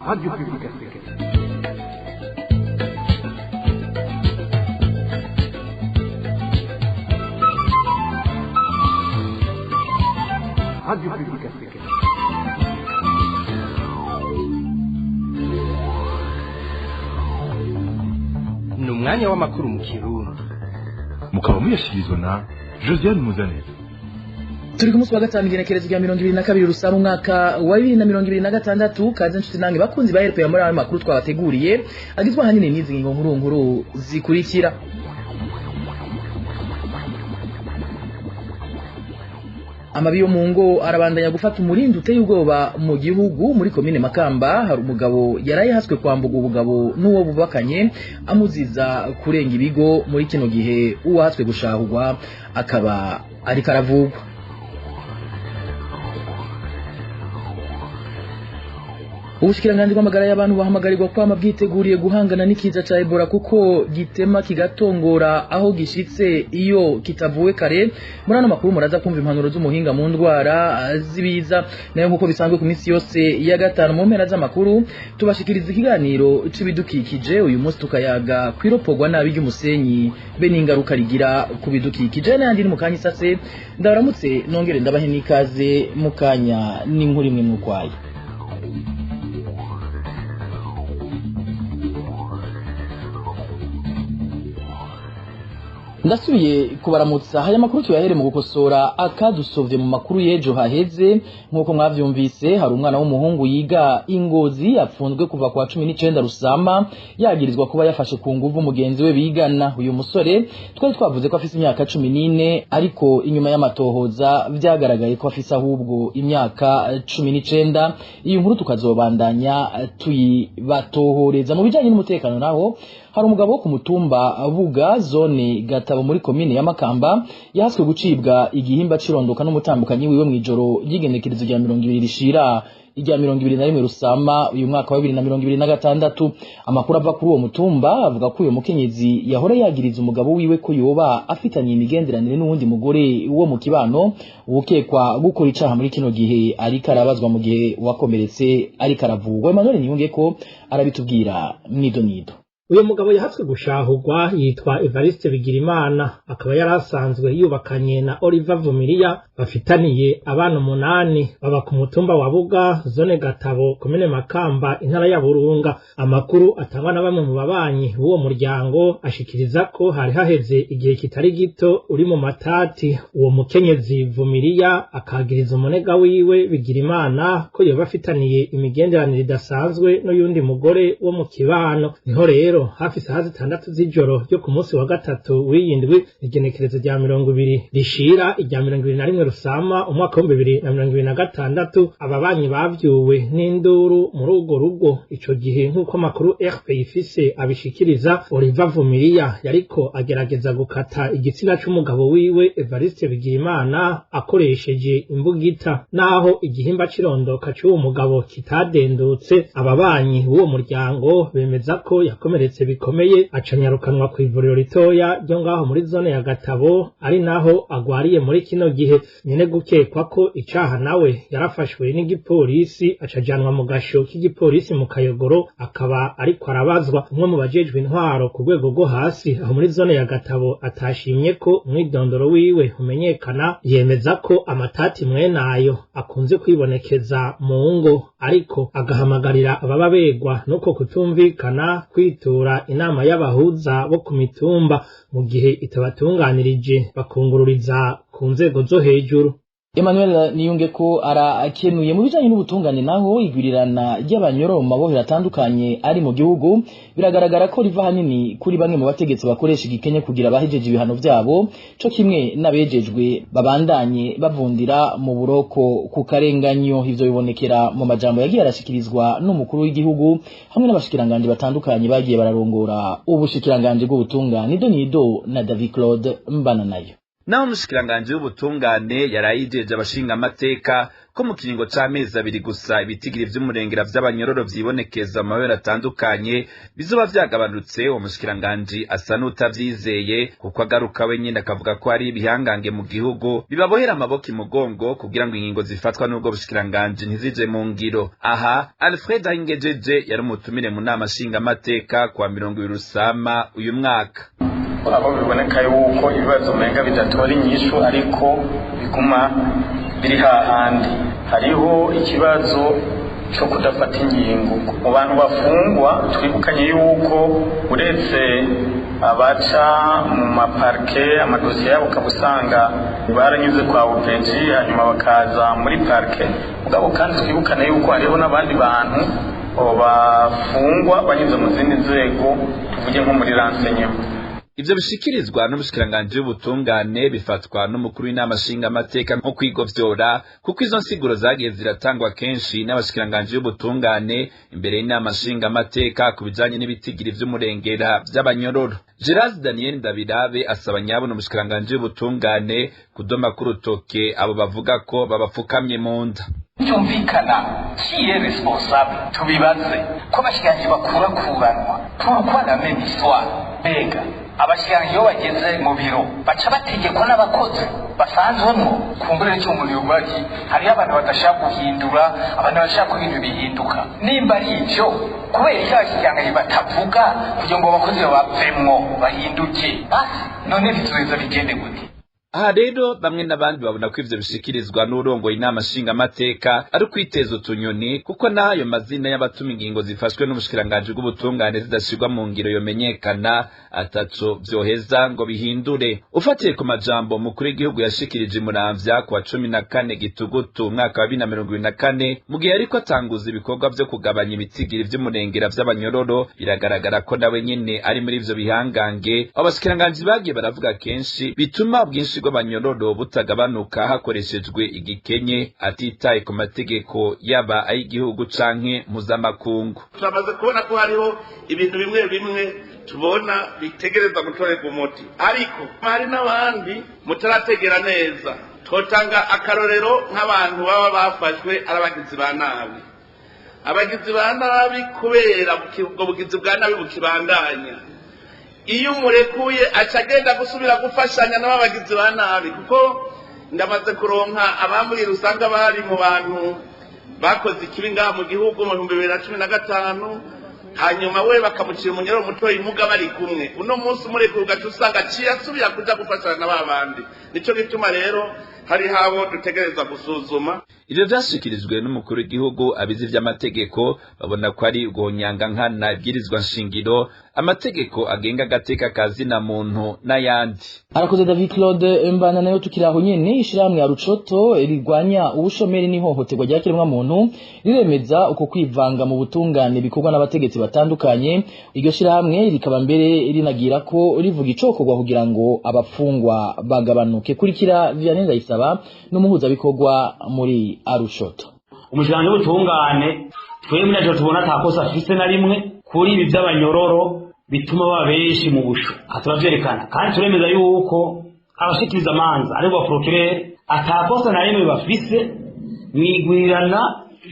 Radio Publique Africaine. Radio Publique Africaine. Ni umwanya w'amakuru mu Kirundi, mukaba muyashyikirizwa na Josiane Muzaneza. Turi ku munsi wa gatanu, igenekerezo rya 22 Rusaba, umwaka wa 2026. Kaze nshuti nange bakunzi ba RPA muri ayo makuru twabateguriye, agizwe ahanini n'izi ngingo nkuru nkuru zikurikira. Amabi yo mu ngo arabandanya gufata umurindi uteye ubwoba mu gihugu. Muri komine Makamba hari umugabo yaraye haswe kwambuga ubugabo n'uwo bubakanye, amuziza kurenga ibigo. Muri kino gihe uwahatswe gushahurwa akaba ariko aravugwa. Ubushikiranganji bw'amagara y'abantu bahamagarirwa kwama bwiteguriye guhangana n'ikiza ca Ebola, kuko gitema kigatongora aho gishitse iyo kitavuwe kare. Muri ano makuru muraza kumva impanuro z'umuhinga mu ndwara z'ibiza. Nayo nk'uko bisanzwe ku minsi yose ya gatanu, mu mpera z'amakuru tubashikiriza ikiganiro c'ibidukikije. Uyu munsi tukayaga kwiropogwa nabi ry'umusenyi be n'ingaruka rigira ku bidukikije n'ayandi. Ni mu kanya isase. Ndabaramutse, nongere ndabahe n'ikaze. Mu kanya n'inkuru imwe mwukwaye. Ndasubiye kubaramutsa. Aya makuru tuyahere mu gukosora akadusovye mu makuru y'ejo haheze. Nk'uko mwavyumvise, hari umwana w'umuhungu yiga Ingozi apfunzwe kuva kwa 19 Rusama, yagirizwa kuba yafashe ku nguvu mugenzi we bigana. Uyu musore twari twavuze ko afise imyaka 14, ariko inyuma y'amatohoza vyagaragaye ko afise ahubwo imyaka 19. Iyi nkuru tukazobandanya tuyibatohoreza. Mu bijanye n'umutekano naho, hari umugabo wo ku mutumba Buga, zone Gatabo, muri komine ya Makamba, yahaswe gucibwa igihimba cirondoka n'umutambukanyi wiwe mw'ijoro ry'igenekerezo rya 20 rishira irya 21 Rusama uyu mwaka wa 2026. Amakuru ava kuri uwo mutumba avuga ko uyo mukenyezi yahora yagiriza umugabo wiwe ko yoba afitanye imigenderanire n'uwundi mugore wo mu kibano. Uwukekwa gukora icaha muri kino gihe ariko arabazwa, mu gihe wakomeretse ariko aravugwa. Emmanuel Niyunge ko arabitubwira mwido nido. Uyu mugabo yahatswe gushahurwa yitwa Evariste Bigirimana, akaba yari asanzwe yubakanye na Oliver Vumilia, bafitaniye abana umunani, baba ku mutumba wa Buga, zone Gatabo, komine Makamba, intara ya Burunga. Amakuru atangwa na bamwe mu babanyi b'uwo muryango ashikiriza ko hari haheze igihe kitari gito uri mu matati. Uwo mukenyezi Vumilia akagiriza umunega wiwe Bigirimana ko yoba afitaniye imigenderanire idasanzwe n'uyundi mugore wo mu kibano. Niho rero hafi saha 6 z'ijoro ryo ku munsi wa gatatu w'iyindwi, igenekerezo rya 20 rishira irya 21 Rusama umwaka wa 2026, ababanyi bavyuwe n'induru muri urwo rugo. Ico gihe, nk'uko amakuru RP ifise abishikiriza, Oliver Vumilia yariko agerageza gukata igitsina c'umugabo wiwe Evariste Bigirimana akoresheje imbugita. Naho igihimba c'irondoka c'uwo mugabo kitadendutse, ababanyi b'uwo muryango bemeza ko yakomeretse bikomeye, acanyarukanwa ku ivuriro ritoya ryo ngaho muri zone ya Gatabo, ari naho agwariye muri kino gihe. Nyene gukekwa ko icaha nawe yarafashwe n'igipolisi, acajanwa mu gasho k'igipolisi mu Kayogoro, akaba ariko arabazwa. Umwe mu bajejwe intwaro ku rwego rwo hasi aho muri zone ya Gatabo atashimye ko umwidondoro wiwe umenyekana, yemeza ko amatati mwenayo akunze kwibonekeza mu ngo, ariko agahamagarira ababa begwa nuko kutumvikana kwitura inama y'abahuza bo ku mitumba, mu gihe itabatunganirije bakungururiza ku nzego zo hejuru. Emmanuel Niyunge ko arakenuye. Mu bijanye n'ubutungane naho, igwirirana ry'abanyoro mu mabohero atandukanye ari mu gihugu biragaragara ko riva hanini kuri bamwe mu bategetsi bakoresha igikenye kugira abahejeje ibihano vyabo co kimwe n'abejejwe babandanye bavundira mu buroko ku karenganyo. Ivyo bibonekera mu majambo yagiye arashikirizwa n'umukuru w'igihugu hamwe n'abashikiranganji batandukanye bagiye bararongora ubushikiranganji bw'ubutungane. Donido na David Claude Mbananayo. Naho umushikiranganji w'ubutungane yarayijeje abashinga amateka ko mu kiringo c'amezi 2 gusa ibitigiri vy'umurengera vy'abanyororo vyibonekeza mu mabere atandukanye bizoba vyagabanutse. Uwo mushikiranganji asa n'utavyizeye, kuko agaruka wenyine akavuga ko ari ibihangange mu gihugu bibabohera amaboko imugongo kugira ngo ingingo zifatwa n'ubwo bushikiranganji ntizije mu ngiro. Aha Alfred Ahingejeje yari umutumire mu nama nshingamateka kwa 20 Rusama uyu mwaka. Abo biboneka yuko ibibazo umenga bidatora inyishu ariko biguma biri hahandi. Hariho ikibazo cyo kudafata ingingo mu bantu bafungwa. Twibukanye yuko uretse abaca mu maparke, amadosiye yabo ukaba usanga baranyuze kwa upeji hanyuma bakaza muri parke, mugabo kandi twibukane yuko hariho n'abandi bantu bafungwa banyuze mu zindi nzego, tuvuge nko muri renseignement. Ivyo bishikirizwa n'umushikiranganji w'ubutungane bifatwa n'umukuru w'inama nshingamateka nko kwigovyora, kuko izo nsiguro zagiye ziratangwa kenshi n'abashikiranganji b'ubutungane imbere y'inama nshingamateka ku bijanye n'ibitigiri vy'umurengera vy'abanyororo. Gerard Daniel Ndabirabe asaba nyabona umushikiranganji w'ubutungane kudoma ku rutoke abo bavuga ko babafukamye mu nda. Byumvikana qui est responsable, tubibaze ko abashikiranganji bakurakuranwa pourquoi la même histoire. Mbega abashikiranganji iyo bageze mu biro baca bategekwa n'abakozi basanzwemwo? Kumbure icyo umuntu yovuga, hariho abantu badashaka guhindura, abantu bashaka ko ibintu bihinduka. Nimba ari ivyo, kubera iki abashikiranganji batavuga kugira ngo abakozi bavemwo bahinduke? Basi none bizoheza bigende gute? Aha rero bamwe n'abandi babona ko ivyo bishikirizwa n'urongoye inama nshingamateka ari ukwiteza utunyoni, kuko n'ayo mazina y'abatuma ingingo zifashwe n'ubushikiranganji bw'ubutungane zidashirwa mu ngiro yomenyekana ataco vyoheza ngo bihindure. Ufatiye ku majambo mukuru w'igihugu yashikirije Muramvya ku wa 14 Gitugutu umwaka wa 2024, mu gihe ariko atanguza ibikorwa vyo kugabanya ibitigiri vy'umurengera vy'abanyororo, biragaragara ko nawe nyene ari muri ivyo bihangange abashikiranganji bagiye baravuga kenshi bituma ubwinshi bw'abanyororo butagabanuka hakoreshejwe igikenye, atitaye ku mategeko yaba ay'igihugu canke mpuzamakungu. Turamaze kubona ko hariho ibintu bimwe bimwe tubona bitegereza gutorerwa umuti, ariko hari n'abandi mutarategera neza. Twotanga akarorero nk'abantu baba bafashwe ari abagizi ba nabi. Abagizi ba nabi kubera ubwo bugizi bwa nabi bukibandanya, iyo umurekuye aca agenda gusubira gufashanya n'abagizi ba nabi, kuko ndamaze kuronka abambwira usanga bari mu bantu bakoze ikibi ngaha mu gihugu mu 2015, hanyuma we bakamucira umunyoro mutoyi muga bari kumwe. Uno munsi umurekuye ugaca usanga aciye asubira kuja gufashanya na babandi. Nico gituma rero hari habo dutegereza gusuzuma. Ivyo vyashikirijwe n'umukuru w'igihugu, abizi vy'amategeko babona ko ari uguhonyanga nkana ibwirizwa nshingiro, amategeko agenga agateka kazina muntu n'ayandi. Arakoze David Claude Mbana. Nayo tukiraho nyene, ishirahamwe ya Rucoto rirwanya ubushomeri n'ihohoterwa rya kiremwa muntu riremeza uko kwivanga mu butungane bikorwa n'abategetsi batandukanye. Iryo shirahamwe rikaba mbere rinagira ko rivuga icokorwa kugira ngo abafungwa bagabanuke. Kurikira Vianney Ndayisaba n'umuhuzabikorwa muri Arushoto. Umushikiranganji w'ubutungane twebwe naco tubona atakosa afise na rimwe kuri ibi vy'abanyororo bituma baba benshi mu busho. Aha turavyerekana kandi turemeza yuko abashikiriza amanza aribo ba procureur atakosa na rimwe bafise mwigwirirana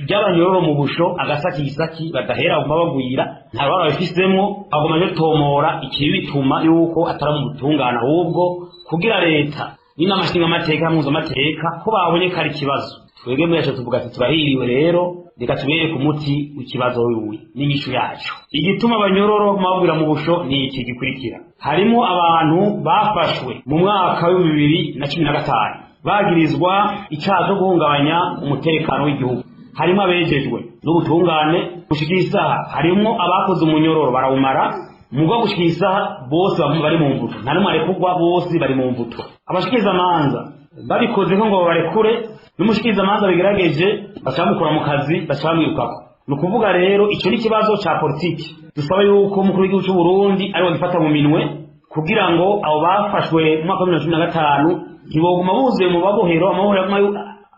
ry'abanyororo mu busho. Agasakisaki badahera baguma bagwira, nta ruhara babifisemwo. Baguma tomora ikibi bituma yuko atari mu butungane, ahubwo kugira leta n'inama nshingamateka mpuzamamateka ko babonye ko ari ikibazo. Twebwe muri yacu tuvuga ati turahiriwe rero, reka tubereke umuti w'ikibazo wiwe n'inyishu yacu. Igituma abanyororo bagwira mu busho ni iki gikurikira: harimo abantu bafashwe mu mwaka wa 2015 bagirizwa icyaha cyo guhungabanya umutekano w'igihugu, harimo abejejwe n'ubutungane gushika isaha, harimo abakoze umunyororo barawumara. Mugo gushika isaha bose bari mu mvuto, nta n'umwe arekurwa, bose bari mu mvuto. Abashikiriza amanza babikoze ko ngo babarekure, n'umushikiriza amanza bigerageje baca bamukura mu kazi, baca bamwirukako. Ni ukuvuga rero icyo ni ikibazo ca politiki. Dusaba yuko umukuru w'igihugu c'u Burundi ariwe gifata mu minwe kugira ngo abo bafashwe mu mwaka wa 2015 ntiboguma buzuye mu babohero, amabohero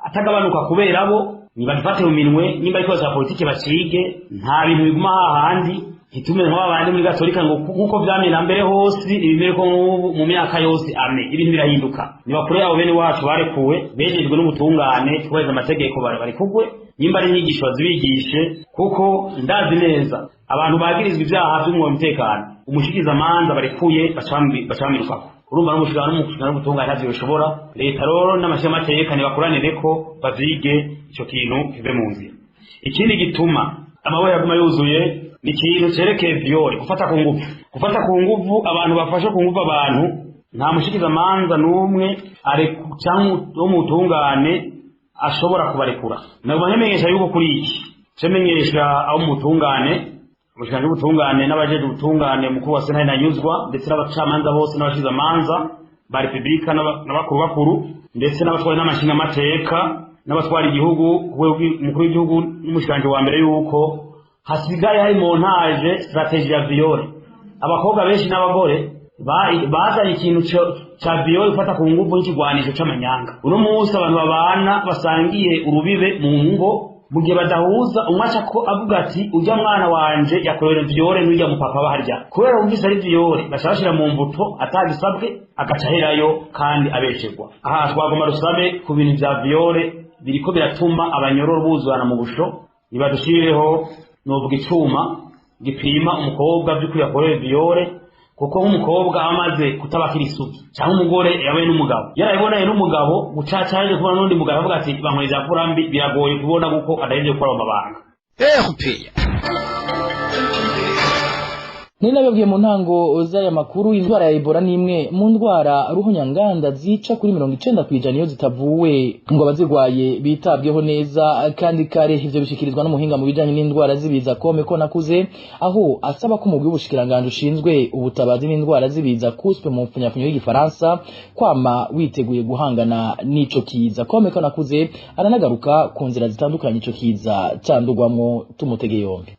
atagabanuka kubera bo. Nibabifate mu minwe, nimba ariko za politike bacige, nta bintu biguma hahandi. Ntitumere nk'abandi muri gatolika ngo kuko vyamye na mbere hose ibimere ko nk'ubu mu myaka yose ame ibintu birahinduka. Nibakure abo bene wacu barekuwe bejejwe n'ubutungane, twubahiriza amategeko, barekugwe. Nimba ari inyigisho bazibigishe, kuko ndazi neza abantu bagirizwa ibyaha by'umwuga umutekano umushikizamanza barekuye bacamirukako. Urumva n'umushikana n'ubutungane ntavyo bishobora. Leta rero n'amashyiramateka nibakoranire ko bavyige ico kintu kive mu nzira. Ikindi gituma amabuye aguma yuzuye ni ikintu cerekeye viole, gufata ku nguvu. Gufata ku nguvu, abantu bafashe ku nguvu abantu, nta mushikizamanza n'umwe canke wo mu butungane ashobora kubarekura. Naguma nkimenyesha yuko kuri iki cemenyesha abo mu butungane, umushikiranganji w'ubutungane n'abajejwe ubutungane, mukuru wa sentare Nanyuzwa, ndetse n'abacamanza bose n'abashikizamanza ba repubulika n'abakuru bakuru, ndetse n'abatwara n'amashingamateka n'abatwara igihugu, umukuru w'igihugu n'umushikiranganji wa mbere, yuko hasigaye hari montage stratégie ya viol. Abakobwa benshi n'abagore bazanye ikintu ca viol, gufata ku nguvu, nk'ikigwanisho c'amanyanga. Uno munsi abantu babana basangiye urubibe mu ngo, mu gihe badahuza, umwe aca ko avuga ati ujya mwana wanje yakorewe viol n'ujya mu papa baharya, kubera wumvise ari viol baca bashira mu mbuto atagisabwe, agaca aherayo kandi abesherwa. Aha twagoma rusabe ku bintu vya viol biriko biratuma abanyororo buzurana mu busho, nibadushirireho novuga icuma gipima umukobwa by'ukuri yakorewe viol, kuko nk'umukobwa aba amaze kutabakira isugi, cyangwa umugore yabaye n'umugabo, yarabibonanye n'umugabo gucaca yaje kubona n'undi mugabo avuga ati bankoreye za mbi, biragoye kubona kuko adahejeje gukora ayo mabanga. Ni nababwiye mu ntango z'aya makuru, indwara ya Ebola ni imwe mu ndwara ruhonyanganda zica kuri 90% iyo zitavuwe ngo abazirwaye bitabweho neza kandi kare. Ivyo bishikirizwa n'umuhinga mu bijanye n'indwara z'ibiza Kome ko nakuze, aho asaba ko umugwi w'ubushikiranganje ushinzwe ubutabazi n'indwara z'ibiza, COUSP mu mfunyafunyo y'igifaransa, kwama witeguye guhangana n'ico kiza. Kome ko nakuze aranagaruka ku nzira zitandukanye ico kiza candurwamwo. Tumutege yombi.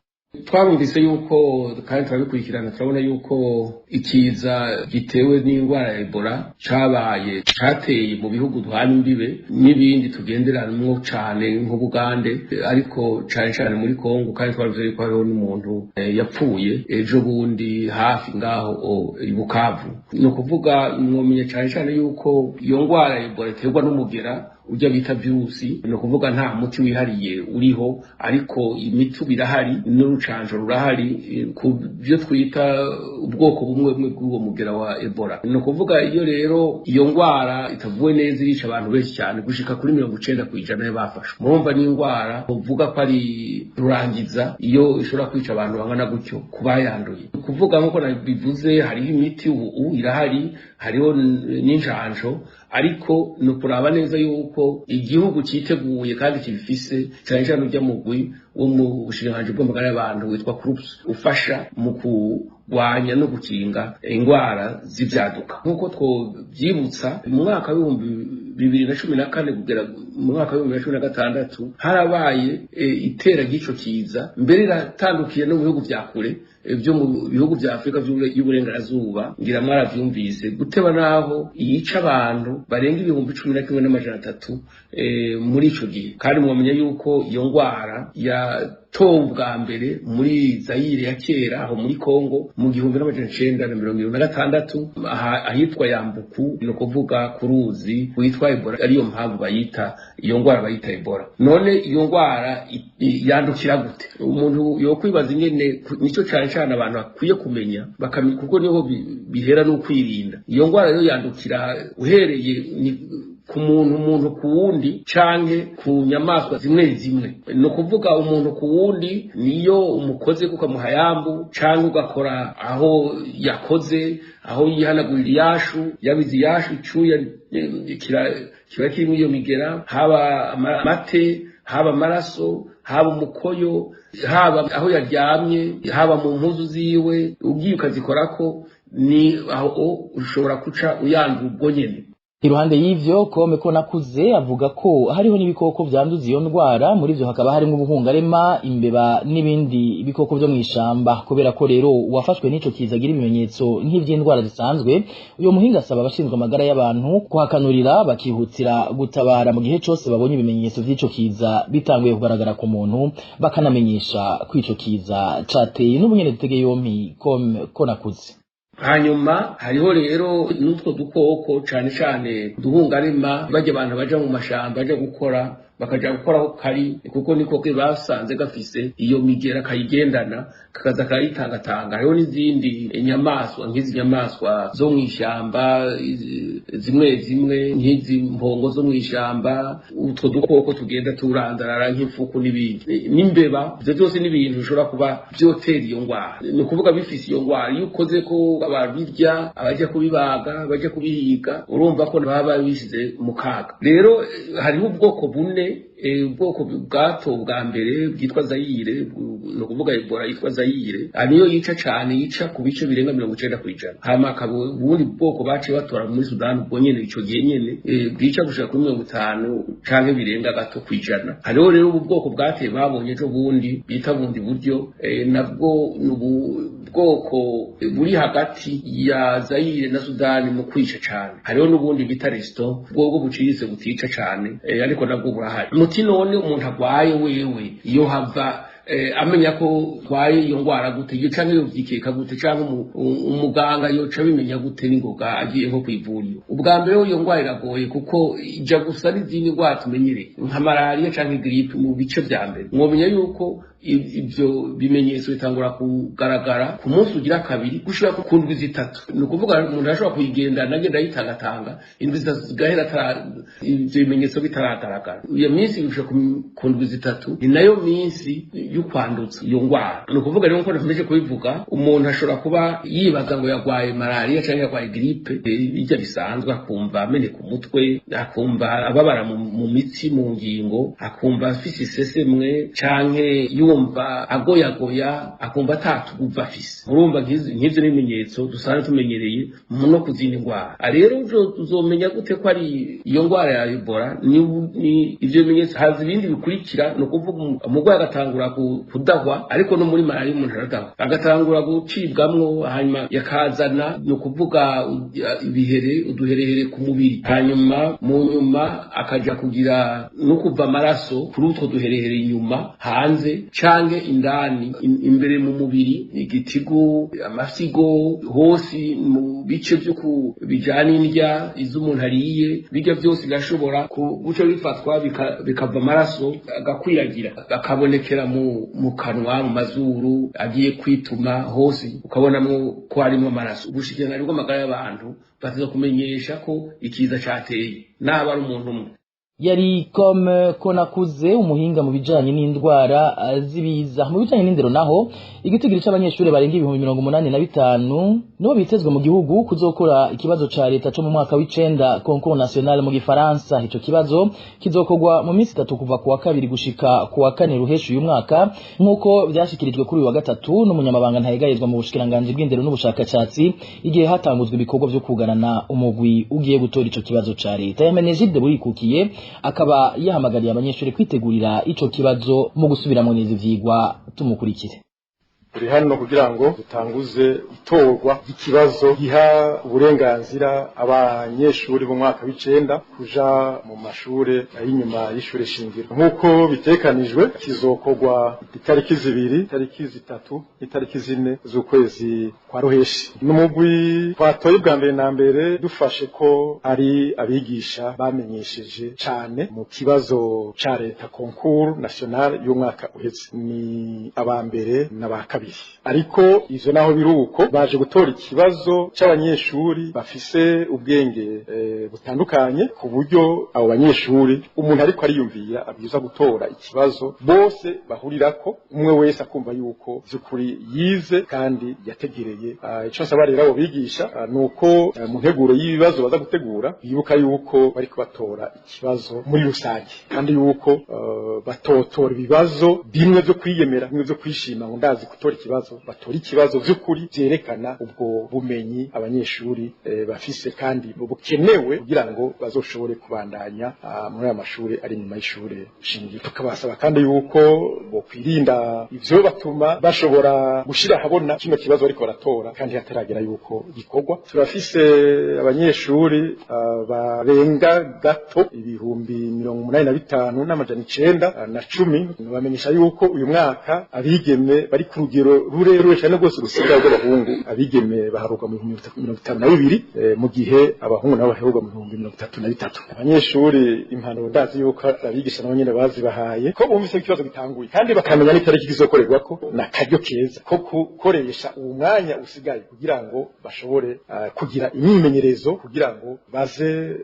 Twarumvise yuko kandi turabikurikirana, turabona yuko ikiza gitewe n'indwara ya Ebola cabaye, cateye mu bihugu duhana imbibe n'ibindi tugenderanamwo cane nk'Ubugande, ariko cane cane muri Kongo. Kandi twarumvise yuko hariho n'umuntu yapfuye ejo bundi hafi ngaho i Bukavu. Ni ukuvuga mwomenya cane cane yuko iyo ndwara ya Ebola iterwa n'umugera ujya bita virusi. Ni ukuvuga nta muti wihariye uriho, ariko imiti birahari n'urucanjo rurahari ku byo twita ubwoko bumwe bumwe bw'uwo mugera wa Ebola. Ni ukuvuga iyo rero iyo ndwara itavuwe neza irica abantu benshi cyane, gushika kuri 90% y'abafashwe. Murumva n'indwara uvuga ko ari rurangiza iyo ishobora kwica abantu bangana gutyo ku bayanduye. Ni ukuvuga nk'uko nabivuze, hariho imiti ubu irahari, hariho n'injanjo, ariko ni ukuraba neza yuko igihugu cyiteguye kandi kibifise, cyane cyane ujya mugwi wo mu bushikiranganji bw'amagara y'abantu witwa CROUPS, ufasha mu kurwanya no gukinga indwara z'ibyaduka. Nk'uko twobyibutsa, mu mwaka w'2014 kugera mu mwaka w'2016 harabaye itera ry'ico kiza, mbere iratandukiye no mu bihugu vya kure byo mu bihugu vya Afurika y'uburengerazuba. Ngira mwaravyumvise guteba naho yica abantu barenga 11,300 muri ico gihe. Kandi mwamenya yuko iyo ndwara yatowe ubwa mbere muri Zayire ya kera, aho muri Kongo, mu 1976, ahitwa Yambuku, ni ukuvuga ku ruzi witwa Ebola, ariyo mpamvu bayita iyo ndwara bayita Ebola. None iyo ndwara yandukira gute? Umuntu yokwibaza ingene, nico cane cane abantu bakwiye kumenya, bakamenya kuko niho bihera no kwirinda. Iyo ndwara rero yandukira uhereye ku muntu, umuntu ku wundi, canke ku nyamaswa zimwe zimwe. Ni ukuvuga umuntu ku wundi niyo umukoze kukamuha yambu, canke ugakora aho yakoze, aho yihanagurira iyashu, yabize iyashu, icuya kiba kirimo iyo migera, haba amate, haba amaraso, haba umukoyo, haba aho yaryamye, haba mu mpuzu ziwe, ugiye ukazikorako, ni aho ushobora kuca uyandura ubwo nyene. Iruhande y'ivyo, Kome ko nakuze avuga ko hariho n'ibikoko vyanduza iyo ndwara. Muri vyo hakaba harimo ubuhungarema, imbeba n'ibindi bikoko vyo mw'ishamba. Kubera ko rero uwafashwe n'ico kiza agira ibimenyetso nk'ivy'indwara zisanzwe, uyo muhinga asaba abashinzwe amagara y'abantu kuhakanurira, bakihutira gutabara mu gihe cose babonye ibimenyetso vy'ico kiza bitanguye kugaragara ku muntu, bakanamenyesha ko ico kiza cateye. N'ubu nyene dutege yompi Kome ko nakuze. Hanyuma hariho rero n'utwo dukoko, cane cane uduhungarema, bajya abantu baja mu mashamba baja gukora, bakaja gukora aho kari, kuko niko basanze gafise iyo migera, kayigendana, kakaza karayitangatanga. Hariho n'izindi nyamaswa, nk'izi nyamaswa zo mw'ishyamba zimwe zimwe, nk'izi mpongo zo mw'ishyamba, utwo dukoko tugenda turandarara nk'imfuku n'ibindi, n'imbeba. Ivyo byose ni ibintu bishobora kuba vyotera iyo ndwara. Ni ukuvuga bifise iyo ndwara, iyo ukoze ko ababirya, abajya kubibaga, abajya kubihiga, urumva ko baba bishize mu kaga. Rero hariho ubwoko bune. Ubwoko bwato bwa mbere bwitwa Zayire, ni ukuvuga Ebola yitwa Zayire, niyo yica cane, yica ku bice birenga 90%. Hama akaba ubundi bwoko baciye batora muri Sudani ubwo nyene, ico gihe nyene, bwica gushika kuri 50 canke birenga gato kw'ijana. Hariho rero ubu bwoko bwateye babonye ejo bundi bita bundi buryo, nabwo ni ubu bwoko buri hagati ya Zayire na Sudani mu kwica cane. Hariho n'ubundi bita Reston, bwobwo buciriritse, butica cane, ariko nabwo burahari. Muti none umuntu agwaye wewe iyo hava amenya ko rwaye iyo ngwara gute, iyo canke yovyikeka gute, canke umuganga yoca abimenya gute n'ingoga agiye nko kw'ivuriro? Ubwa mbere, iyo ngwara iragoye kuko ija gusa n'izindi ngwara tumenyereye nka malariya canke grippe. Mu bice vya mbere mwomenya yuko ibyo bimenyetso bitangura kugaragara ku munsi ugira kabiri gushika ku ndwi 3. Ni ukuvuga umuntu arashobora kuyigendana, agenda ayitangatanga, indwi 3 zigahera ibyo bimenyetso bitaragaragara. Iyo minsi gushika ku ndwi 3 ni nayo minsi yo kwanduza iyo ndwara. Ni ukuvuga rero, nkuko nakomeje kubivuga, umuntu ashobora kuba yibaza ngo yarwaye malariya cyangwa yarwaye grippe, bijya bisanzwe, akumva ameneka umutwe, akumva ababara mu mitsi, mu ngingo, akumva afise isesemwe, canke yumva agoyagoya, akumva atatuguva afise. Urumva nk'ivyo n'ibimenyetso dusanzwe tumenyereye no ku zindi ndwara. Rero uzomenya gute ko ari iyo ndwara ya Ebola? Ni ivyo bimenyetso, haza ibindi bikurikira. Ni ukuvuga umurwayi agatangura kudahwa, ariko no muri malariya umuntu aradahwa, agatangura gucibwamwo, hanyuma yakazana, ni ukuvuga ibihere, uduherehere ku mubiri, hanyuma mu nyuma akaja kugira no kuva amaraso kuri utwo duherehere inyuma hanze canke indani, imbere mu mubiri, igitigu, amafyigo, hose mu bice vyo ku bijana indya izo umuntu ariye. Bijya byose birashobora guca bifatwa, bikava amaraso, agakwiragira, akabonekera mu kanwa, mu mazuru, agiye kwituma hose ukabonamwo ko harimo amaraso. Ubushikiranganji bw'amagara y'abantu bateza kumenyesha ko ikiza cateye, naba ari umuntu umwe. Yari Comme Konakuze, umuhinga mu bijanye n'indwara z'ibiza. Mu bijanye n'indero naho, igitigiri c'abanyeshuri barenga 85,000 nibo bitezwe mu gihugu kuzokora ikibazo ca leta co mu mwaka w'icenda, concours national mu gifaransa. Ico kibazo kizokorwa mu minsi 3, kuva kuwa kabiri gushika kuwa kane ruhesha uyu mwaka, nk'uko vyashikirijwe kuri uyu wa gatatu n'umunyamabanga ntayegayezwa mu bushikiranganji bw'indero n'ubushakashatsi, igihe hatanguzwa ibikorwa vyo kugarana umugwi ugiye gutora ico kibazo ca leta. Yamenejide Burikukiye akaba yahamagariye abanyeshuri kwitegurira ico kibazo mu gusubiramwo neza ivyigwa. Tumukurikire. Turi hano kugira ngo dutanguze itorwa ry'ikibazo giha uburenganzira abanyeshuri bo mwaka w'icenda kuja mu mashure y'inyuma y'ishure shingiro. Nk'uko bitekanijwe, kizokorwa itariki 2, itariki 3 n'itariki 4 z'ukwezi kwa ruheshi. N'umugwi twatoye bwa mbere na mbere dufashe ko ari abigisha bamenyesheje cane mu kibazo ca leta, concours national y'umwaka uheze, ni aba mbere n'aba kabiri. Ariko ivyo naho biruko, baje gutora ikibazo c'abanyeshuri bafise ubwenge butandukanye, ku buryo abo banyeshuri umuntu ariko ariyumvira abwirizwa gutora ikibazo bose bahurirako, umwe wese akumva yuko vy'ukuri yize kandi yategereye. Ico nsaba rero abo bigisha nuko mu nteguro y'ibibazo baza gutegura bibuka yuko bariko batora ikibazo muri rusange, kandi yuko batotora ibibazo bimwe vyo kwiyemera, bimwe vyo kwishima ngo ndazi gutora. gutora ikibazo batora ikibazo vy'ukuri vyerekana ubwo bumenyi abanyeshuri bafise kandi bukenewe kugira ngo bazoshobore kubandanya muri aya mashuri ari nyuma y'ishure shingiro. Tukabasaba kandi yuko bokwirinda ivyo batuma bashobora gushira habona kino kibazo ariko baratora kandi hataragera yuko gikorwa. Turafise abanyeshuri barenga gato 85,910. Bamenyesha yuko uyu mwaka abigeme bari ku rugero rurerure cyane rwose rusigaye rw'abahungu. Abigeme baharuka mu 52,000 mu gihe abahungu nabo baheruka mu 33,000. Abanyeshuri impanuro ndazi yuko abigisha nabo nyene bazibahaye ko bumvise ikibazo gitanguye kandi bakamenya n'itariki kizokorerwako na karyo keza ko gukoresha uwo mwanya usigaye kugira ngo bashobore kugira imyimenyerezo kugira ngo baze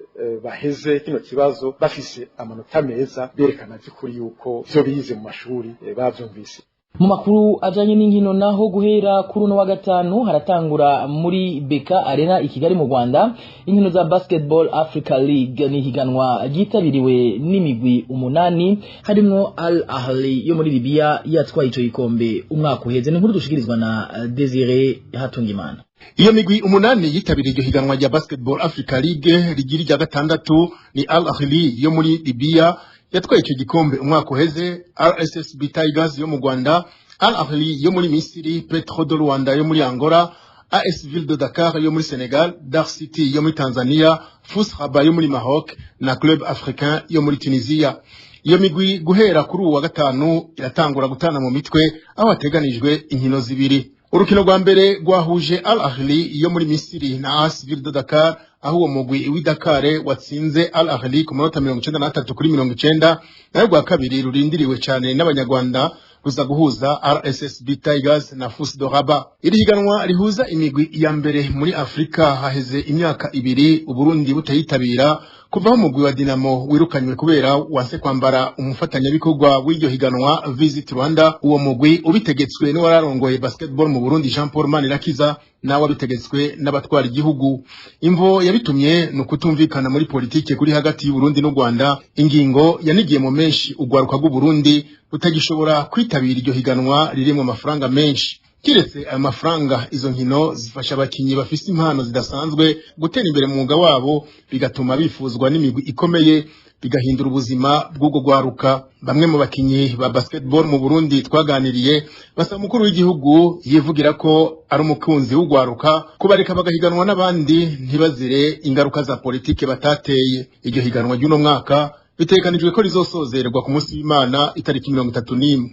baheze kino kibazo bafise amanota meza berekana by'ukuri yuko ivyo bize mu mashuri bavyumvise. Mu makuru ajanye n'inkino naho, guhera kuri uno wa gatanu haratangura muri BK Arena i Kigali mu Rwanda inkino za Basketball Africa League. Ni higanwa ryitabiriwe n'imigwi 8 harimwo Al Ahly yo muri Libya yatwaye ico gikombe umwaka uheze. Ni inkuru dushikirizwa na Desire Hatungimana. Iyo migwi 8 yitabiriye iryo higanwa rya Basketball Africa League rigira irya gatandatu ni Al Ahly yo muri Libya yatwaye ico gikombe umwaka uheze, RSSB Tigers yo mu Rwanda, Al Ahly yo muri Misiri, Petro de Rwanda yo muri Angola, AS Ville de Dakar yo muri Senegal, Dar City yo muri Tanzania, FUS Rabat yo muri Maroc na Club Africain yo muri Tunisia. Iyo migwi guhera kuri uwa gatanu iratangura gutana mu mitwe aho hateganijwe inkino zibiri. Urukino rwa mbere rwahuje Al Ahly yo muri Misiri na AS Ville de Dakar, aho uwo mugwi w'i Dakar watsinze Al Ahly ku manota 93 kuri 90. Nayo rwa kabiri rurindiriwe cyane n'Abanyarwanda ruza guhuza RSSB Tigers na FUS de Rabat. Iri higanwa rihuza imigwi ya mbere muri Afrika haheze imyaka 2 Uburundi butayitabira kuva aho umugwi wa Dinamo wirukanywe kubera wanse kwambara umufatanyabikorwa w'iryo higanwa Visit Rwanda. Uwo mugwi ubitegetswe n'uwararongoye basketball mu Burundi Jean Paul Manirakiza, nawe abitegetswe n'abatwara igihugu. Imvo yabitumye ni ukutumvikana muri politike kuri hagati y'u Burundi n'u Rwanda, ingingo yanigiye mu menshi ugwaruka rw'u Burundi rutagishobora kwitabira iryo higanwa ririmo amafaranga menshi. Kiretse ayo mafaranga, izo nkino zifasha abakinyi bafise impano zidasanzwe gutera imbere mu mwuga wabo, bigatuma bifuzwa n'imigwi ikomeye, bigahindura ubuzima bw'ubwo gwaruka. Bamwe mu bakinyi ba basketball mu Burundi twaganiriye basaba umukuru w'igihugu yivugira ko ari umukunzi w'ugwaruka kubareka bagahiganwa n'abandi ntibazire ingaruka za politike batateye. Iryo higanwa ry'uno mwaka bitekanijwe ko rizosozerwa ku munsi w'Imana itariki 31.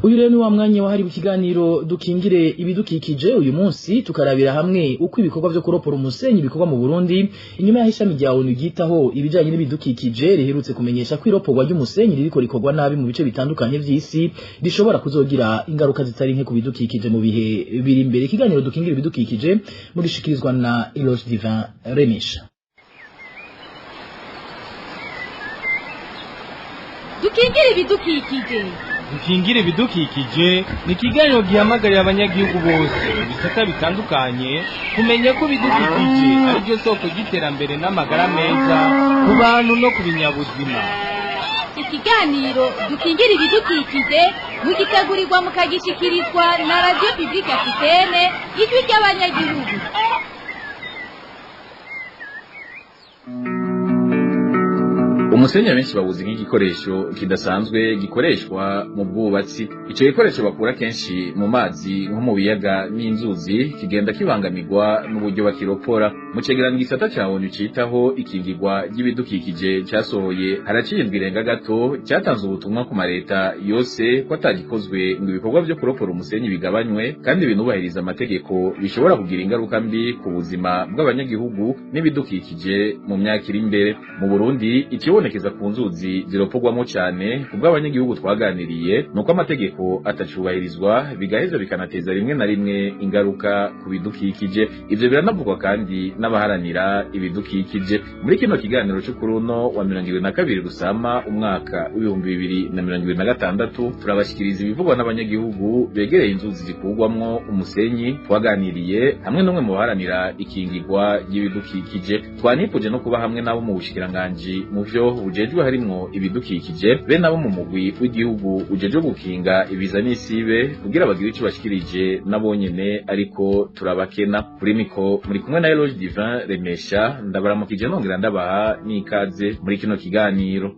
Uyu rero ni wa mwanya wahariwe ikiganiro dukingire ibidukikije. Uyu munsi tukarabira hamwe uko ibikorwa vyo kuropora umusenyi bikorwa mu Burundi inyuma y'aho ishami rya ONU ryitaho ibijanye n'ibidukikije riherutse kumenyesha ko iroporwa ry'umusenyi ririko rikorwa nabi mu bice bitandukanye vy'isi rishobora kuzogira ingaruka zitari nke ku bidukikije mu bihe biri imbere. Ikiganiro dukingire ibidukikije mugishikirizwa na Eloge Divin Remisha. Dukingire ibidukikije. Dukingire ibidukikije ni ikiganiro gihamagarira abanyagihugu bose mu bisata bitandukanye kumenya ko ibidukikije ari byo soko ry'iterambere n'amagara meza ku bantu no ku binyabuzima. Ikiganiro dukingire ibidukikije mugitegurirwa mukagishikirizwa na Radio Publique Africaine, ijwi ry'abanyagihugu. Umusenyi abenshi bawuzi nk'igikoresho kidasanzwe gikoreshwa mu bwubatsi. Ico gikoresho bakura kenshi mu mazi nko mu biyaga n'inzuzi, kigenda kibangamirwa n'uburyo bakiropora. Mu cegeranyo igisata ca ONU citaho ikingirwa ry'ibidukikije casohoye haraciye indwi irenga gato, cyatanze ubutumwa ku mareta yose ko atagikozwe ngo ibikorwa vyo kuropora umusenyi bigabanywe kandi binubahiriza amategeko bishobora kugira ingaruka mbi ku buzima bw'abanyagihugu n'ibidukikije mu myaka iri imbere. Mu Burundi ikibonekeza ku nzuzi ziropogwamo cyane kubw'abanyagihugu twaganiriye nuko amategeko atacubahirizwa, bigaheza bikanateza rimwe na rimwe ingaruka ku bidukikije. Ivyo biranavugwa kandi n'abaharanira ibidukikije. Muri kino kiganiro cyo kuri uno wa 2022 Rusama umwaka w'2026 turabashikiriza ibivugwa n'abanyagihugu begereye inzuzi zikugwamwo umusenyi twaganiriye hamwe n'umwe mu baharanira ikingirwa ry'ibidukikije. Twanipuje no kuba hamwe nabo mu bushikiranganji mu vyo bujejwe harimwo ibidukikije be nabo mu mugwi w'igihugu ujejwe gukinga ibiza n'isibe kugira bagire ico bashikirije nabonyene, ariko turabakena. Kuri miko muri kumwe na Eloge Divin Remesha, ndabaramukije nongera ndabaha n'ikaze muri kino kiganiro.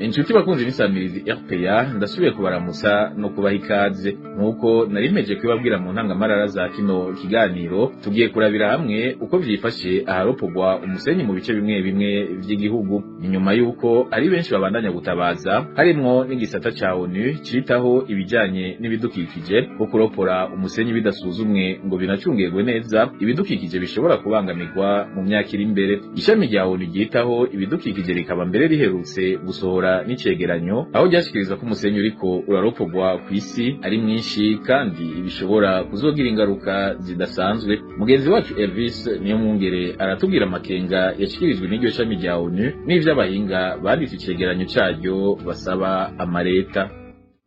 Inshuti bakunzi b'isamirizi RPA, ndasubiye kubaramutsa no kubaha ikaze. Nkuko narimeje kubabwira mu ntangamarara za kino kiganiro, tugiye kurabira hamwe uko vyifashe aharopogwa umusenyi mu bice bimwe bimwe vy'igihugu. Inyuma yuko ari benshi babandanya gutabaza, harimwo n'igisata ca ONU citaho ibijanye n'ibidukikije, ko kuropora umusenyi bidasuzumwe ngo binacungirwe neza ibidukikije bishobora kubangamirwa mu myaka iri imbere. Ishami rya ONU ryitaho ibidukikije rikaba mbere riherutse gusohora n'icegeranyo aho ryashikiriza ko umusenyi uriko uraropogwa kw'isi ari mwinshi kandi bishobora kuzogira ingaruka zidasanzwe. Mugenzi wacu Elvis niyo mwungere aratubwira amakenga yashikirijwe n'iryo shami rya ONU n'ivy'abahinga banditse icegeranyo caryo basaba amareta.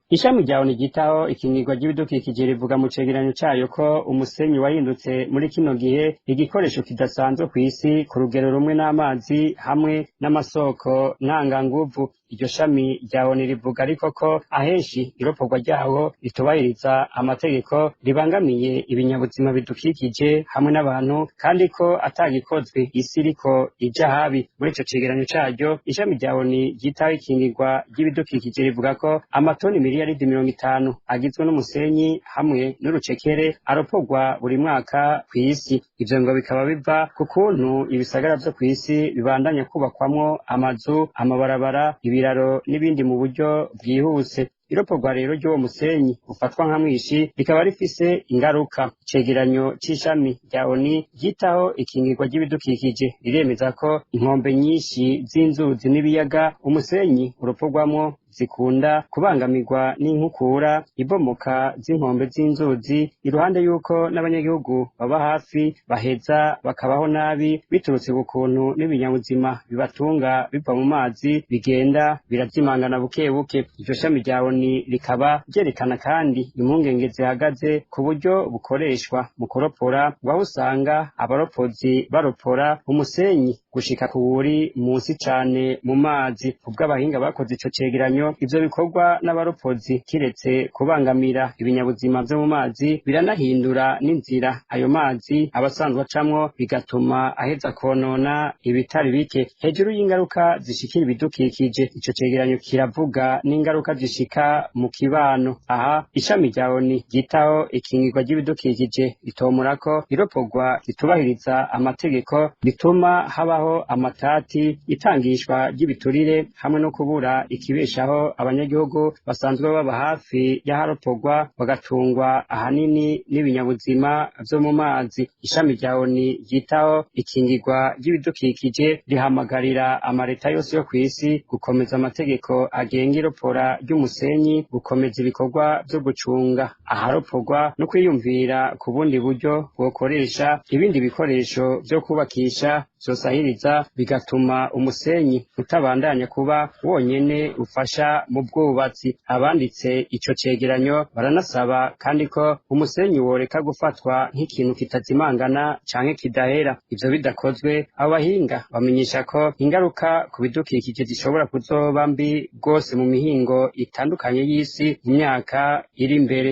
Ishami rya ONU ryitaho ikingirwa ry'ibidukikije rivuga mu cegeranyo cayo ko umusenyi wahindutse muri kino gihe igikoresho kidasanzwe kw'isi ku rugero rumwe n'amazi hamwe n'amasoko ntanganguvu. Iryo shami rya ONU rivuga ariko ko ahenshi iroporwa ryawo ritubahiriza amategeko, ribangamiye ibinyabuzima bidukikije hamwe n'abantu, kandi ko atagikozwe isi iriko ija habi. Muri ico cegeranyo caryo, ishami rya ONU ryitaho ikingirwa ry'ibidukikije rivuga ko amatoni miliyaridi 50 agizwe n'umusenyi hamwe n'urucekere aroporwa buri mwaka kw'isi. Ivyo ngo bikaba biva ku kuntu ibisagara vyo kw'isi bibandanya kubakwamwo amazu, amabarabara, ibiraro n'ibindi mu buryo bwihuse. Iroporwa rero ry'uwo musenyi ufatwa nka mwishi rikaba rifise ingaruka. Icegeranyo c'ishami rya ONU ryitaho ikingirwa ry'ibidukikije riremeza ko inkombe nyinshi z'inzuzi n'ibiyaga umusenyi uroporwamwo zikunda kubangamirwa n'inkukura, ibomoka z'inkombe z'inzuzi, iruhande y'uko n'abanyagihugu baba hafi baheza bakabaho nabi biturutse ku kuntu n'ibinyabuzima bibatunga biva mu mazi bigenda birazimangana buke buke. Iryo shami rya ONU rikaba ryerekana kandi impungenge zihagaze ku buryo bukoreshwa mu kuropora, aho usanga abaropozi baropora umusenyi gushika ku wuri munsi cane mu mazi. Kubw'abahinga bakoze ico cegeranyo, ivyo bikorwa n'abaropozi kiretse kubangamira ibinyabuzima vyo mu mazi, biranahindura n'inzira ayo mazi abasanzwe acamwo, bigatuma aheza konona ibitari bike. Hejuru y'ingaruka zishikira ibidukikije, ico cegeranyo kiravuga n'ingaruka zishika mu kibano. Aha ishami rya ONU ryitaho ikingirwa ry'ibidukikije ritomora ko iroporwa ritubahiriza amategeko bituma habaho amatati, itangishwa ry'ibiturire hamwe no kubura ikibeshaho abanyagihugu basanzwe baba hafi y'aharoporwa, bagatungwa ahanini n'ibinyabuzima vyo mu mazi. Ishami rya ONU ryitaho ikingirwa ry'ibidukikije rihamagarira amareta yose yo kw'isi gukomeza amategeko agenga iropora ry'umusenyi, gukomeza ibikorwa vyo gucunga aharoporwa no kwiyumvira ku bundi buryo bwokoresha ibindi bikoresho vyo kubakisha vyosahiriza, bigatuma umusenyi utabandanya kuba wonyene ufasha mu bwubatsi. Abanditse ico cegeranyo baranasaba kandi ko umusenyi woreka gufatwa nk'ikintu kitazimangana canke kidahera. Ivyo bidakozwe, abahinga bamenyesha ko ingaruka ku bidukikije zishobora kuzoba mbi rwose mu mihingo itandukanye y'isi mu myaka iri imbere.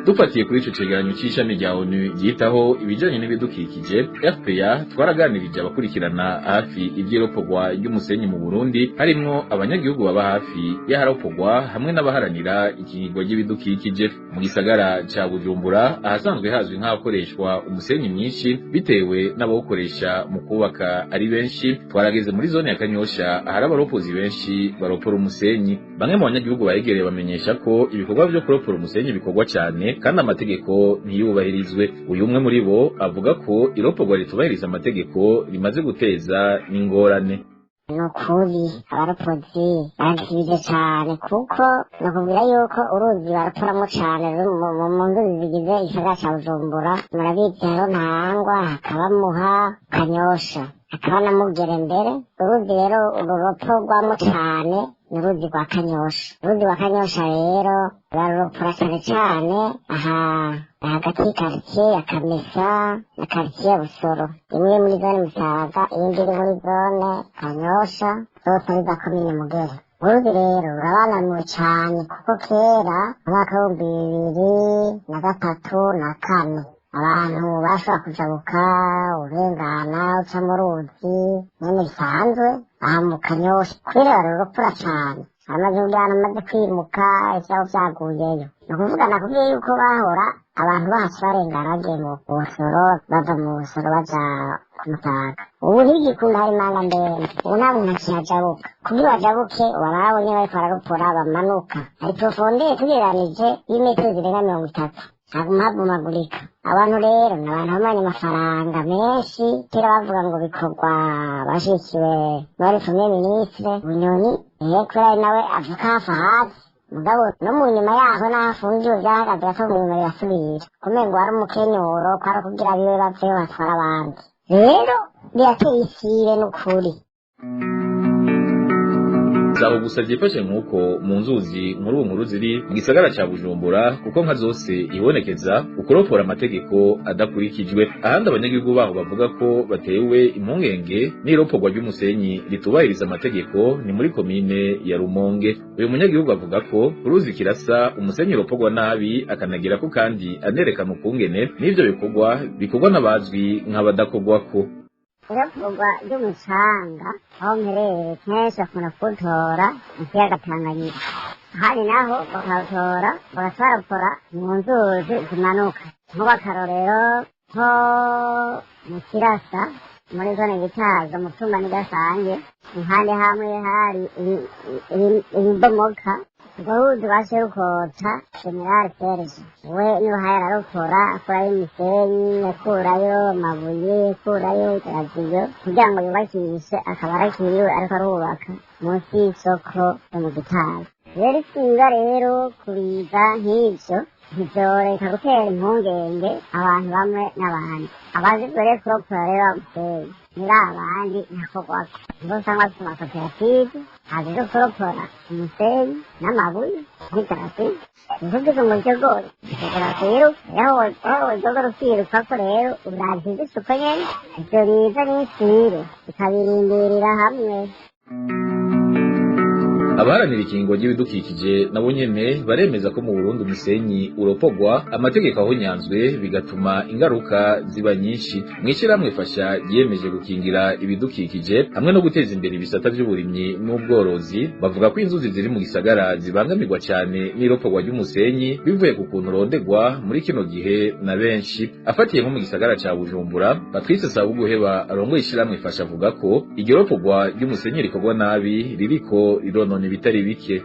Dufatiye kuri ico cegeranyo c'ishami rya ONU ryitaho ibijanye n'ibidukikije, RPA twaraganirije abakurikirana hafi ivy'iropogwa ry'umusenyi mu Burundi, harimwo abanyagihugu baba hafi y'aharopogwa hamwe n'abaharanira ikingirwa ry'ibidukikije. Mu gisagara ca Bujumbura, ahasanzwe hazwi nk'ahakoreshwa umusenyi mwinshi bitewe n'abawukoresha mu kubaka ari benshi, twarageze muri zone ya Kanyosha ahari abaropozi benshi baropora umusenyi. Bamwe mu banyagihugu bayegereye bamenyesha ko ibikorwa vyo kuropora umusenyi bikorwa cane kandi amategeko ntiyubahirizwe. Uyu umwe muri bo avuga ko iroporwa ritubahiriza amategeko rimaze guteza n'ingorane. Ni ukuri abaropozi barasibije cane, kuko nakubwira yuko uruzi baroporamo cane mu nzuzi zigize igisagara ca Bujumbura. Murabizi, hariho Ntahangwa, hakaba Muha, Kanyosha, hakaba na Mugere. Mbere uruzi rero ruroporwamo cane ni uruzi rwa Kanyosha. Uruzi rwa Kanyosha rero baruropora cane cane aha hagati y'ikaritsiye ya Kamesa na karitsiye ya Busoro, imwe muri zone Musaga, iyindi iri muri zone Kanyosha, zose ari za komine Mugere. Uruzi rero rurabanamiwe cane, kuko kera mu mwaka w'2003 na 4 abantu bashobora kujabuka urengana uca mu ruzi nyene bisanzwe aha mu Kanyosha, kubera baruropora cane amaze kujyana amaze kwimuka ivyabo vyaguyeyo. Ni ukuvuga nakubwiye yuko bahora abantu bahaca barengana bagiye mu Busoro, bava mu Busoro baja ku Musaga. Ubu ntibigikunda, hari imanga ndende, ubu nta muntu akihajabuka. Kugira bajabuke warabonye bariko bararopora bamanuka, hari profondeur tugereranije y'imetero zirenga 30, haguma habomagurika. Abantu rero ni abantu bamanye amafaranga menshi. Kera bavuga ngo bikorwa bashigikiwe n'uwari premier ministre Bunyoni, kubera ari nawe avuka hafi ahazi. Mugabo no mu nyuma yaho n'aho afungiwe vyahagaze gato, mu nyuma birasubira kumengo wari umukenyuro, kwari kugira biwe baveyo batwara abandi. Rero birateye isire n'ukuri. Zaho gusa byifashe nk'uko mu nzuzi nkuru nkuru ziri mu gisagara ca Bujumbura, kuko nka zose ibonekeza ukuropora amategeko adakurikijwe. Ahandi abanyagihugu baho bavuga ko batewe impungenge n'iroporwa ry'umusenyi ritubahiriza amategeko ni muri komine ya Rumonge. Uyu munyagihugu avuga ko uruzi Kirasa umusenyi uroporwa nabi, akanagira ko kandi anerekana ukungene n'ivyo bikorwa bikorwa n'abazwi nk'abadakorwako. Iroporwa ry'umucanga aho mperereye kenshi bakunda kuwutora mu kiyaga Tanganyika, ahandi naho bakawutora bagaca baropora mu nzuzi zimanuka. Nk'akarorero nko mu Kirasa muri zone Gitaza mu Tumba n'igasange, impande hamwe hari ibibomoka, urwo ruzi rwaciye rukota. General Serge we niwe araropora, akurayo imisenyi, akurayo amabuye, akurayo radiyo kugira ngo yubakishe akabara kiwe ariko arubaka munsi y'isoko yo mu Gitaza. Rero isiba rero kubiza nk'ivyo ntivyoreka gutera impungenge abantu bamwe n'abandi. Abazi rero kuropora rero bamusenyi ni ba bandi ntakorwako, nibo usanga bafite amakoperative azi kuropora umusenyi n'amabuye nk'ikarasi. Nikuvuga ngo jogoro ushobora kwiruka, aho wojogora ukirukako rero urazize isuku nyene, ivyo biza n'isire bikabirindirira hamwe. Abaharanira ikingo ry'ibidukikije nabo nyene baremeza ko mu Burundi umusenyi uropogwa amategeko ahonyanzwe, bigatuma ingaruka ziba nyinshi. Mw'ishirahamwe Fasha ryiyemeje gukingira ibidukikije hamwe no guteza imbere ibisata vy'uburimyi n'ubworozi, bavuga ko inzuzi ziri mu gisagara zibangamirwa cane n'iropogwa ry'umusenyi bivuye ku kuntu urondegwa muri kino gihe na benshi. Afatiye nko mu gisagara ca Bujumbura, Patrice Sabuguheba arongoye ishirahamwe Fasha avuga ko iryo ropogwa ry'umusenyi rikorwa nabi ririko rironona ibitari bike.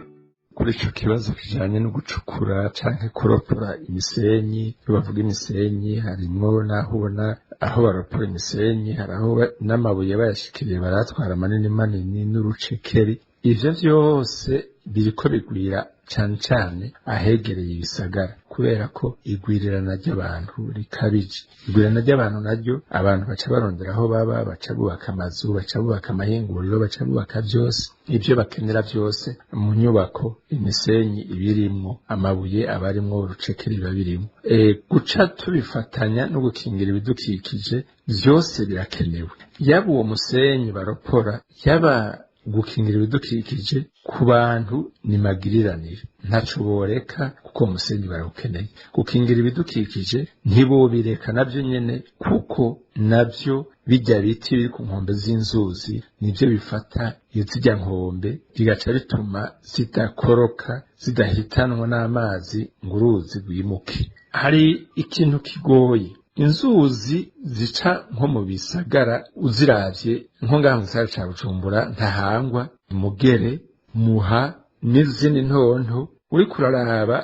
Kuri ico kibazo kijanye no gucukura canke kuropora imisenyi, iyo bavuga imisenyi harimwo n'aho ubona aho baropora imisenyi, hari aho n'amabuye bayashikiriye baratwara manini manini n'urucekeri. Ivyo vyose biriko bigwira cane cane ahegereye ibisagara, kubera ko igwirirana ry'abantu rikabije. Igwirirana ry'abantu naryo, abantu baca barondera aho baba, baca bubaka amazu, baca bubaka amahinguriro, baca bubaka vyose ibyo bakenera byose mu nyubako. Imisenyi ibirimwo, amabuye abarimwo, urucekeri biba birimwo. Guca tubifatanya no gukingira ibidukikije, vyose birakenewe, yaba uwo musenyi baropora, yaba gukingira ibidukikije. Ku bantu ni magiriranire, ntaco boreka kuko uwo musenyi barawukeneye. Gukingira ibidukikije ntibobireka navyo nyene, kuko navyo bijya biti biri ku nkombe z'inzuzi nivyo bifata iyo zirya nkombe, bigaca bituma zidakoroka, zidahitanwa n'amazi ngo uruzi rwimuke. Hari ikintu kigoye: inzuzi zica nko mu bisagara, uziravye nko ngaha mu gisagara ca Bujumbura, Ntahangwa, Mugere, Muha n'izindi ntonto, uriko uraraba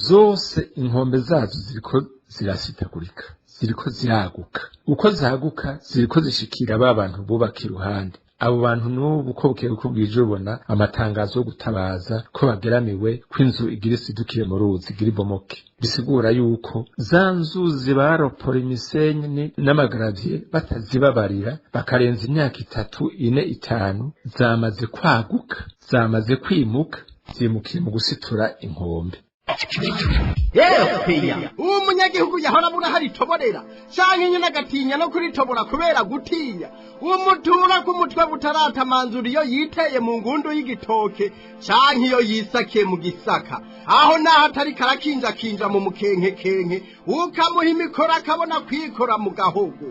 zose inkombe zazo ziriko zirasitagurika, ziriko ziraguka. Uko zaguka ziriko zishikira ba bantu bubaka iruhande. Abo bantu n'ubu uko bukeye uko bwije ubona amatangazo yo gutabaza ko bageramiwe, ko inzu igira isidukiye mu ruzi, igira ibomoke. Bisigura yuko za nzuzi baropora imisenyi n'amagaraviye batazibabarira, bakarenza imyaka 3, 4, 5, zamaze kwaguka, zamaze kwimuka, zimukiye mu gusitura inkombe. Uwo munyagihugu yahora abura hari itoborera canke nyine agatinya no kuritobora kubera gutinya umutura ku mutwe butaratamanzura iyo yiteye mu ngundu y'igitoke canke iyo yisakiye mu gisaka, aho naho atari karakinjakinja mu mukenkekenke, ukamuha imikoro akabona kwikora mu gahogo.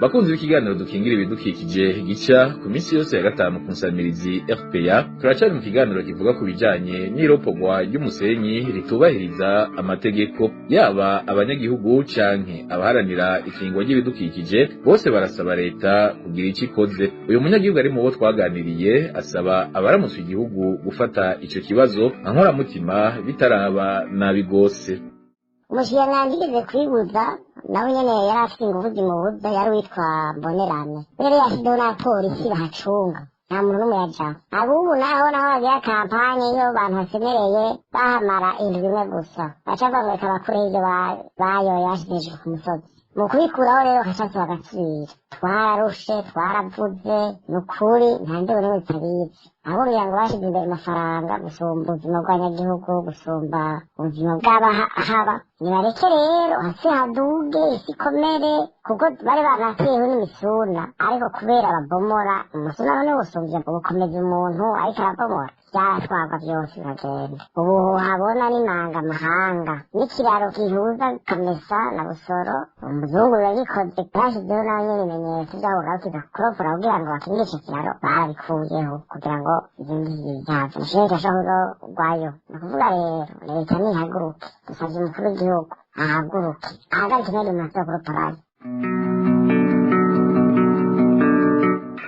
Bakunzi b'ikiganiro dukingira ibidukikije gica ku minsi yose ya gatanu ku nsamirizi RPA, turacari mu kiganiro kivuga ku bijanye n'iropogwa ry'umusenyi ritubahiriza amategeko. Yaba abanyagihugu canke abaharanira ikingwa ry'ibidukikije bose barasaba leta kugira ico ikoze. Uyu munyagihugu ari mu bo twaganiriye asaba abaramutse igihugu gufata ico kibazo nka nkoramutima bitaraba nabi gose. Umushikiranganji yigeze kwibuza nawe nyene yari afite inguvu zimubuza, yari witwa Mbonerane. Rero yashyizeho n'abapolisi bahacunga, nta muntu n'umwe yajaho. Abubu naho bagira kampanye iyo abantu basemereye bahamara indwi imwe gusa, baca bavuga ngo reka bakureho ivyo bayoye bashize hejuru ku musozi. Mu kubikuraho rero bagaca bagasubira. Twararushe, twaravuze, ni ukuri nta nzego n'imwe zitabizi. Abo ngira ngo bashize imbere amafaranga gusumba ubuzima bw'abanyagihugu, gusumba ubuzima bw'abahaba. Nibareke rero hasi haduge, isi ikomere, kuko bari banateyeho n'imisuna, ariko kubera babomora umusuna none wosumvya ubukomeza umuntu ariko arabomora, vyaratwarwa vyose bikagenda. Ubu habona n'imanga mahanga n'ikiraro gihuza Kamesa na Busoro, umuzungu yagikoze bashizeho nawe nyene ibimenyetso vy'aho garukiza kuropora kugira ngo bakingire ico kiraro, barabikuyeho kugira ngo izindi zizava amashure ashobora kugwayo. Ni ukuvuga rero leta nihaguruke, dusavye umukuru w'igihugu ahaguruke ahagarike intege mu maso kuroporayo.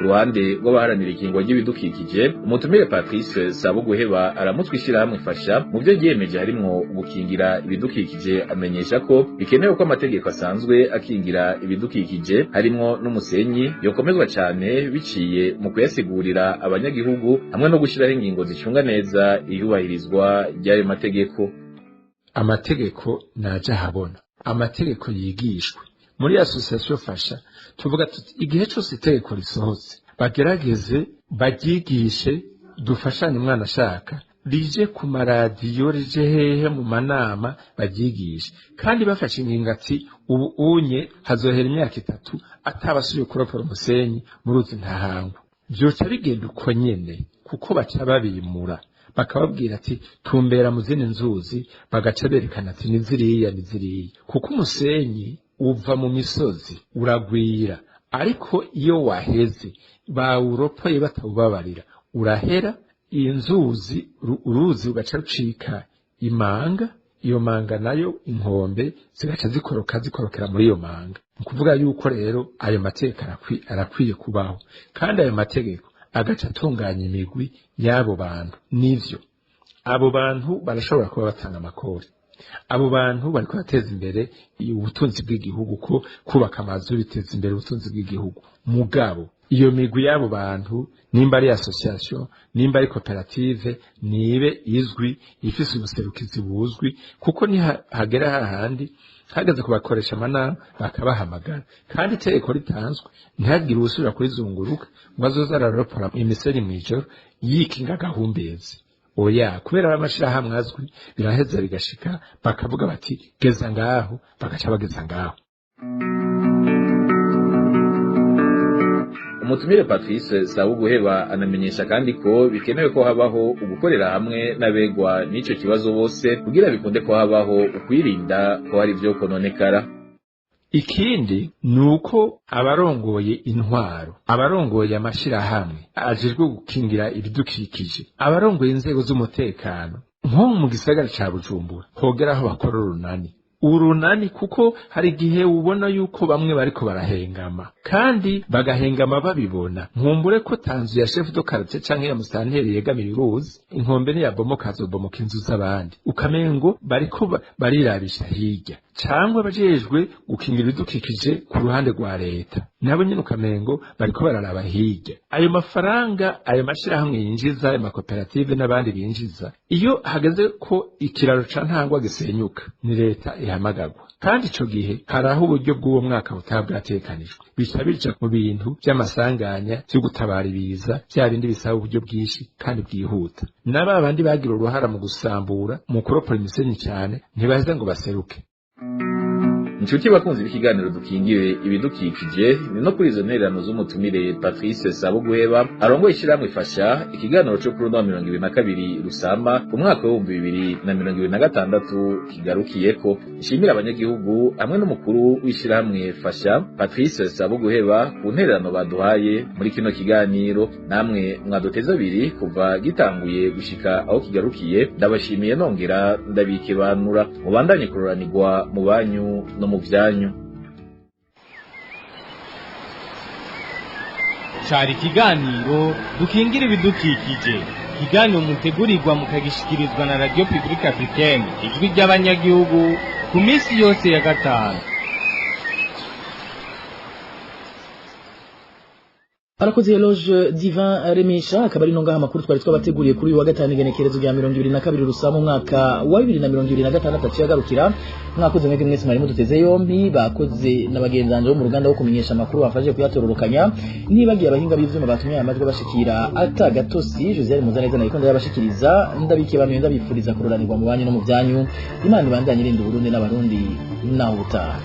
Ku ruhande rw'abaharanira ikingo ry'ibidukikije, umutumire Patrice Sabuguheba aramutswe ishyirahamwe Fasha mu byo ryiyemeje harimwo gukingira ibidukikije, amenyesha ko bikenewe ko amategeko asanzwe akingira ibidukikije harimwo n'umusenyi yokomezwa cyane biciye mu kuyasigurira abanyagihugu hamwe no gushyiraho ingingo zicunga neza iyubahirizwa ry'ayo mategeko. Amategeko naje ahabona, amategeko yigishwe muri association Fasha. Tuvuga tuti igihe cyose itegeko risohotse bagerageze baryigishe, dufashanye umwana ashaka rije ku maradiyo, rije hehe mu manama baryigishe, kandi bafashe ingingo ati ubu unye hazohera imyaka 3 atabasubiye kuropora umusenyi mu ruzi Ntahangwa. Vyoca bigenda uko nyene, kuko baca babimura bakababwira ati tumbera mu zindi nzuzi, bagaca berekana ati ni ziriya ni ziriya, kuko umusenyi uva mu misozi uragwira, ariko iyo waheze bawuropoye batawubabarira urahera. Inzuzi uruzi ugaca rucika imanga, iyo manga nayo inkombe zigaca zikoroka zikorokera muri iyo manga. Ni ukuvuga yuko rero ayo mategeko arakwiye kubaho, kandi ayo mategeko agaca atunganya imigwi y'abo bantu. Nivyo abo bantu barashobora kuba batanga amakori, abo bantu bariko bateza imbere ubutunzi bw'igihugu, ko kubaka amazu biteza imbere ubutunzi bw'igihugu. Mugabo iyo migwi y'abo bantu, nimba ari association, nimba ari koperative, nibe izwi, ifise ubuserukizi buzwi, kuko nihagera hahandi hageze kubakoresha amanama bakabahamagara, kandi itegeko ritanzwe ntihagire uwusubira kurizunguruka ngo azoze araropora imisenyi mw'ijoro yikinga agahumbezi. Oya, kubera ari amashirahamwe azwi, biraheza bigashika bakavuga bati geza ngaho, bagaca bageza ngaho. Umutumire Patrice Sabuguheba anamenyesha kandi ko bikenewe ko habaho ugukorera hamwe n'abegwa n'ico kibazo bose kugira bikunde ko habaho ukwirinda ko hari ivyo kononekara. Ikindi nuko abarongoye intwaro, abarongoye amashirahamwe ajejwe gukingira ibidukikije, abarongoye inzego z'umutekano nko mu gisagara ca Bujumbura, hogera aho bakora urunani, kuko hari igihe ubona yuko bamwe bariko barahengama, kandi bagahengama babibona. Nkumbure ko tanzu ya chef de quartier canke ya musanteri yegamira uruzi, inkombe niyabomoka hazobomoka inzu z'abandi, ukamengo bariko barirabisha hirya, cangwa abajejwe gukingira ibidukikije ku ruhande rwa leta. Nabo nyene ukamengo bariko bararaba hirya. Ayo mafaranga, ayo mashirahamwe yinjiza, ayo makoperative n'abandi binjiza, iyo hageze ko ikiraro ca Ntangwa gisenyuka, ni leta ihamagarwa. Kandi ico gihe hari aho uburyo bw'uwo mwaka butaba bwatekanijwe, bica bija mu bintu vy'amasanganya vyo gutabara ibiza, vya bindi bisaba uburyo bwinshi kandi bwihuta. Na ba bandi bagira uruhara mu gusambura, mu kuropora imisenyi cyane, ntibaheza ngo baseruke. Inshuti bakunzi b'ikiganiro Dukingire Ibidukikije, ni no kuri izo ntererano z'umutumire Patrice Sabuguheba arongoye ishyirahamwe Ifasha, ikiganiro cyo kuri uno wa 22 Rusama umwaka w'2026 kigarukiyeko. Nshimira abanyagihugu hamwe n'umukuru w'ishyirahamwe Fasha Patrice Sabuguheba ku ntererano baduhaye muri kino kiganiro. Namwe mwaduteze abiri kuva gitanguye gushika aho kigarukiye, ndabashimiye nongera ndabikebanura. Mubandanye kuroranirwa mu banyu no mu vyanyu. Cari ikiganiro Dukingira Ibidukikije, ikiganiro mutegurirwa mukagishikirizwa na Radio Publique Africaine, Ijwi ry'Abanyagihugu, ku minsi yose ya gatanu. Arakoze Eloge Divin Remesha. Akaba ari nongaha amakuru twari twabateguriye kuri uyu wa gatanu, igenekerezo rya 22 Rusama umwaka wa 2026 aciye agarukira. Mwakoze mwebwe mwese mwari muduteze yombi, bakoze na bagenzi bo mu ruganda wo kumenyesha amakuru bafashe kuyatororokanya, nibagiye abahinga b'ivyuma batumye aya majwi bashikira ata gatosi. Josiane Muzaneza na Ikonda yabashikiriza, ndabikiye abantu, ndabifuriza kuroranirwa mu banyu no mu vyanyu. Imana ibandanye irinda Uburundi n'Abarundi. Naho utaha.